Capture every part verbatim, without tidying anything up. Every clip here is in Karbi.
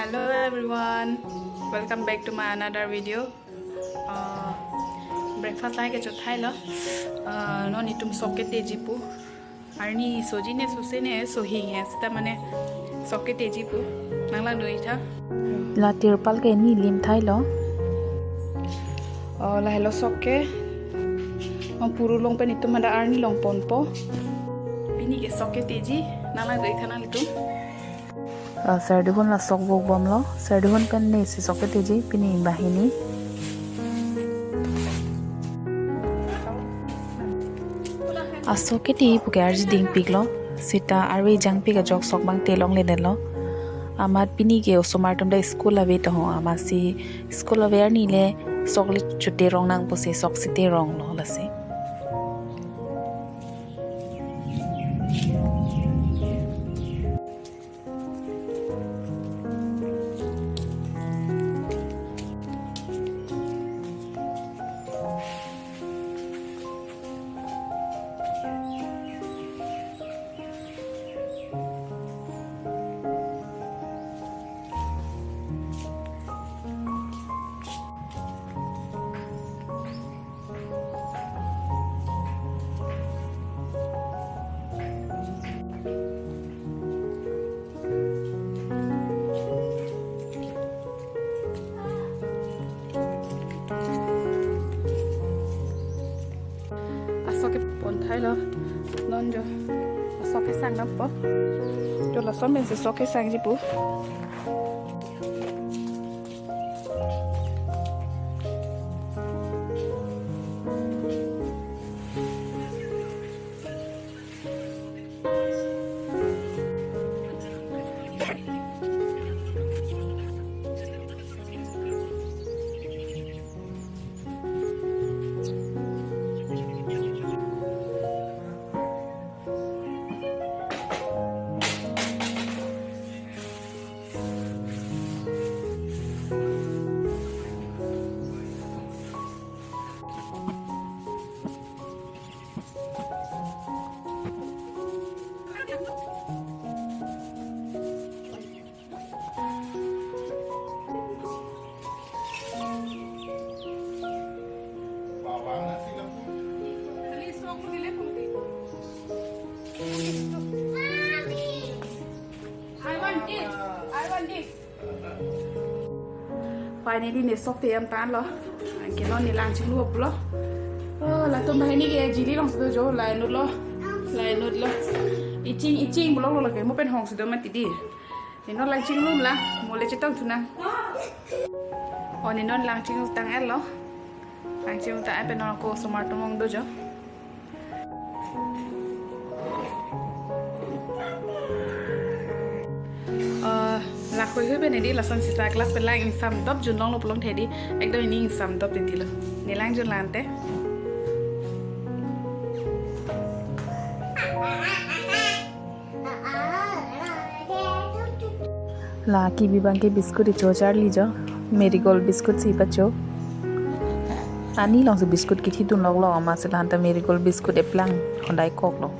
Hello everyone, welcome back to my another video. Uh, breakfast lahai ke chothailo. Uh, non itum sok keteji pu. Arni soji ne suse ne sohing he seta mane sok keteji pu. Nang lang do-ik tha. La tirpal ke ne lim thailo. Oh, lahelo sok ke. Om puru long pen itum hadak arni long ponpo. Pini ke sok keteji. Nang lang do-ik tha nanglitum. Ah, sardihun la sok vok bomlo, sardihun pen ne si sok keteji, pini banghini. Asok kete pu ke arji dingpiklo, seta arve jangpik ajok sok abang te longledetlo. Amat pini ke osomar atum ta school ave to ho, amatsi school ave arni le sok le chute rong nang pusi sok si te ronglo lasi. Asok ke pon thailo, non jo asok kesang dampo. Jo lason pensi sok kesangji pu. I want this. I want this. Finally, ne sok te-am tanlo. Anke non ne lang chinglu pulo. Oh, latum banghini ke jili alongsi do jo, la inutlo. La inutlo. Iching, iching pulo lo lake, mo pen hongsi do mati di. Ne non lang chinglu lang, mo le chetong thu nang. Oh, ne non lang chinglu tang-etlo. Lang chinglu tang-et pen non ako osomar atum ong do jo. Eh, la hoi hoi pen hedi lason sisa glass pen lang ingsam dop junlonglo pulote hedi ekdom ne ingsam dop titilo. Ne lang junlo ante. La kebi abang ke biscuit icho charli jo, Marigold biscuit si pacho. Ani alongsi biscuit kithidun loklo, amatsi lahanta Marigold biscuit eplang hondai koklo.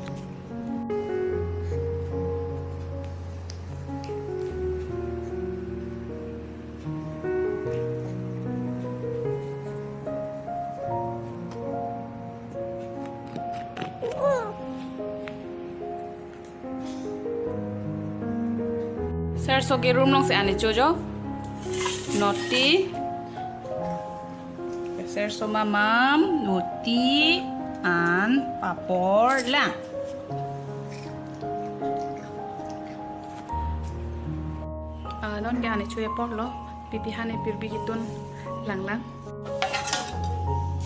Sir, so ke room alongsi ani chojo. Noti. Sir, so mamam, noti, an papor lang. Ah, non ke ani cho apor lo. Pipi hane pirbi kitun lang lang.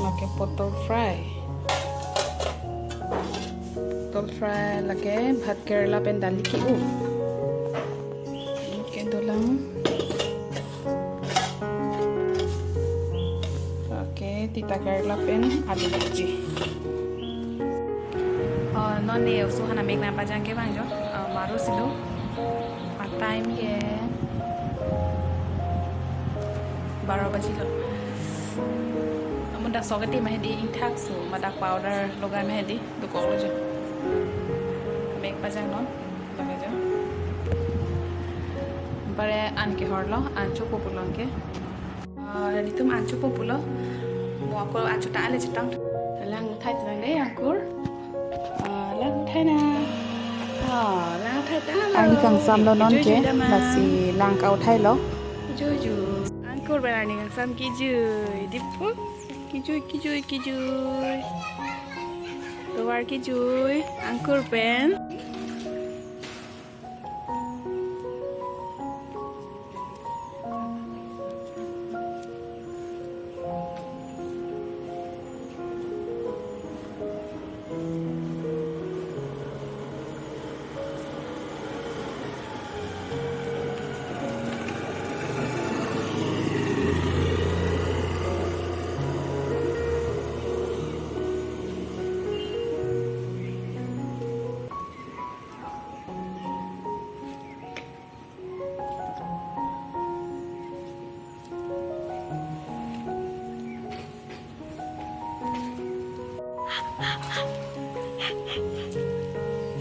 Lake potal fry. Potal fry lake bhat kerala pen dali ke-o. Lake dolang. Lake tita kerala pen alu bhaji. Oh, non ne oso aphan amek nangpajang ke abang jo. Ah, maro si do. Time ke baro bajilo. Amun dak sok kete ma hedi ingthak so, ma dak powder logai ma hedi, dokoklo jo. Mek pajang non, lake jo. Pare an kehorlo, an chopo pulo anke. Ah, nelitum an chopo pulo. Mo ako an chotang ale chotang. Lang thai tenang dei angkur. Ah, lang thai na. Ah, lang thai ta. Arni kangsamlo non ke, lasi lang kau thailo. Juju. Angkur pen arni kangsam kejui. Dipo. Kejui, kejui, kejui. Tovar kejui. Angkur pen.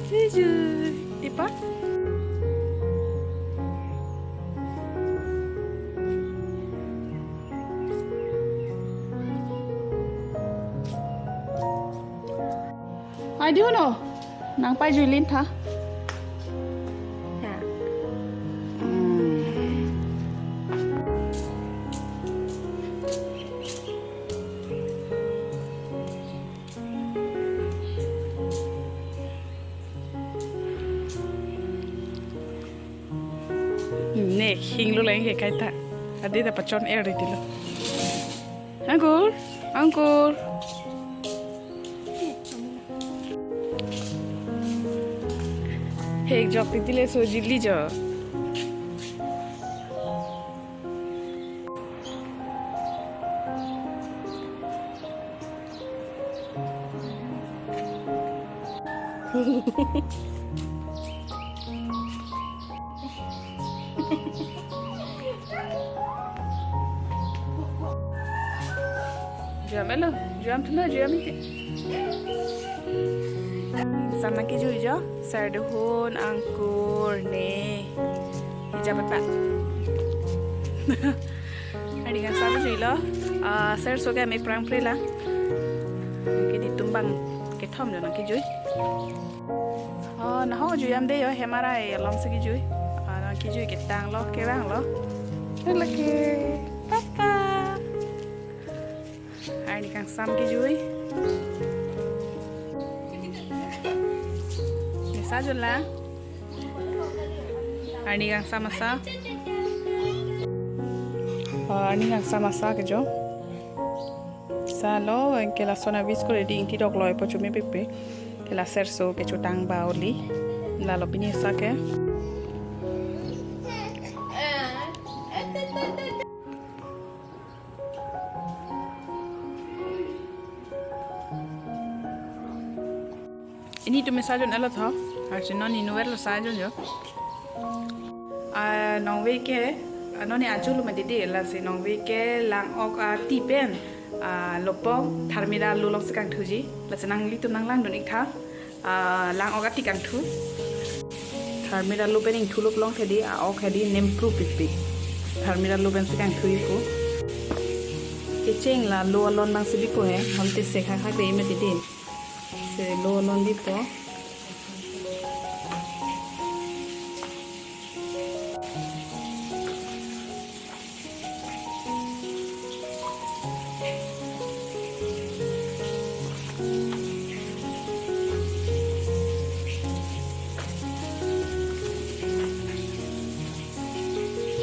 Juju, dipa? Ai, di uno. Nang pai julin tha. Ya. Hmm. Ne, hinglo lang ke kaita. Adi ta pachon er di lo. Angkur, angkur. Hek jok titi le so jili jo. Jam elo, jam thuna, jam ite. Sana kejui jo, sardehun, angkur, ne. Ija bata. Arni kangsam juilo. Ah, serso ke me prang prela. Ke di tumbang kethom jo nang kejui. Oh, naho jui am de yo, hem arai along si kejui. Ah, nang kejui ketanglo, kevanglo. Lake, papa. Arni kangsam kejui. Mesa jula. Arni kangsam asa. Ah, arni kangsam asa kejo. Salo, anke lason avis ko ready ingti dok loi po chume pepe. Ke la serso kechotang ba oli. Lalo pini asa ke. Ini tu mesa jon elo tho. Arsi non inverlo sa jon jo. Ah, nongve ke, ah, non ni ajo lo ma didi, lasi nongve ke lang-ok ati pen, ah, lopong, tharmit alu along si kangthuji. Lasi nanglitum nang langdun ik tha. Ah, lang-ok ati kangthu. Tharmit alu pen ingthu lop long thedi, a-ok hedi nempru pipik. Tharmit alu pen si kangthu ipu. Kecheng la lo alon bang si bipo he, hol te se khak khak de me didi. Se lo alon bipo.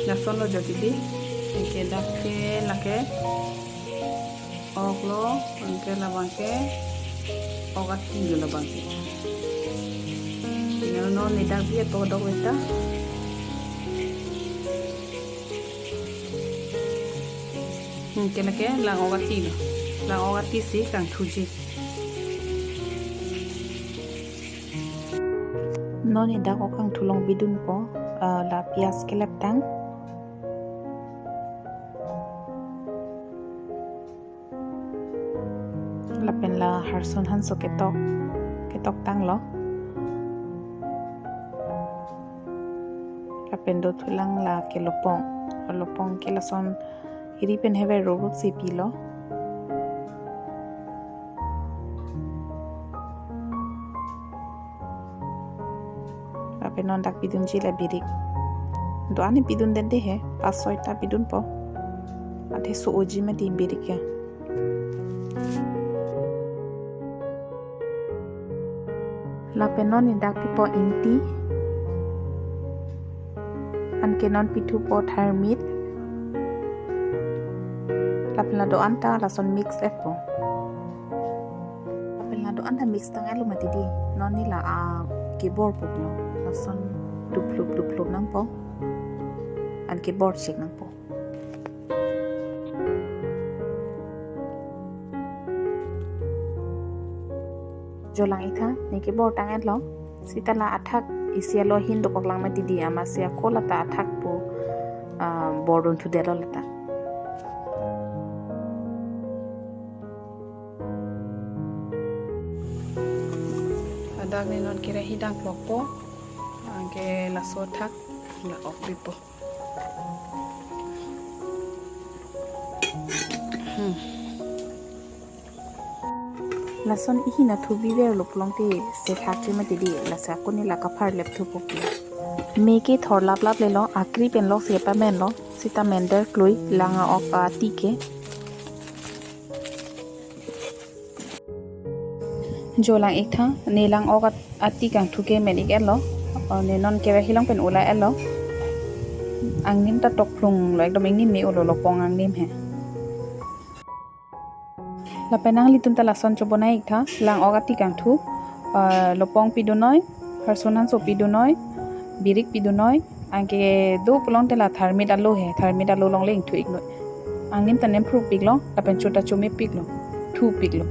Lason lo jo didi, anke dak ke lake ok lo, anke labang ke ok ati lo labang ke. Tinggal non ni dak bi ato dok beta. Hmm, ke lake lang-ok ati lo. Lang-ok ati si kangthuji. Non ni dak ok kangthu long bidun po, ah, la pias kelep tang. Lapen la harsun hanso ketok, ketok tanglo. Lap Pen do thulang la ke lopong. Lopong ke lason iri pen hever ruruk si pilo. Lapen non dak pidunji la birik. Do-an ni pidun den de he, pas soi ta pidunpo. Athe so-oji mati birik ke. Lapen non ni dak pipo ingti. Anke non pithupo tharmit. Lapen la do-an ta lason mix-etpo. Lapen la do-an ta mix tang-etlo mati di. Non ni la a kebor puklo. Lason duplup duplup nangpo. Anke bor chek nangpo. Jo lang-iktha, ne kebor tang-etlo. Seta la athak isi alo ahin dokok lang mati di, amatsi ako lata athak pu, ah, bor dun thudetlo lata. Ladak ne non kerahi dang plokpo, anke laso athak la-ok pipo. Hmm. Lason ihin athu biverlo pulote se thakche mati di, lasi ako ne la kapharlep thupo ke. Me ke thor laplap lelo, akri pen lok si pamenlo, seta mender klui lang a-ok ati ke. Jo lang-iktha, ne lang-ok at-, ati kangthu ke men-ik-etlo. O, ne non kerahi along pen ula-etlo. Angnim ta tokplunglo, ekdom ingnim me-olo lopong angnim he. Lapen nanglitum ta lason chobonai-iktha, lang-ok ati kangthu, ah, lopong pidunnoi, harsun hanso pidunnoi, birik pidunnoi, anke do pulote la tharmit alo he, tharmit alo longle ingthu-iknoi. Angnim ta nemphru piklo, lapen cho ta chome piklo, thu piklo.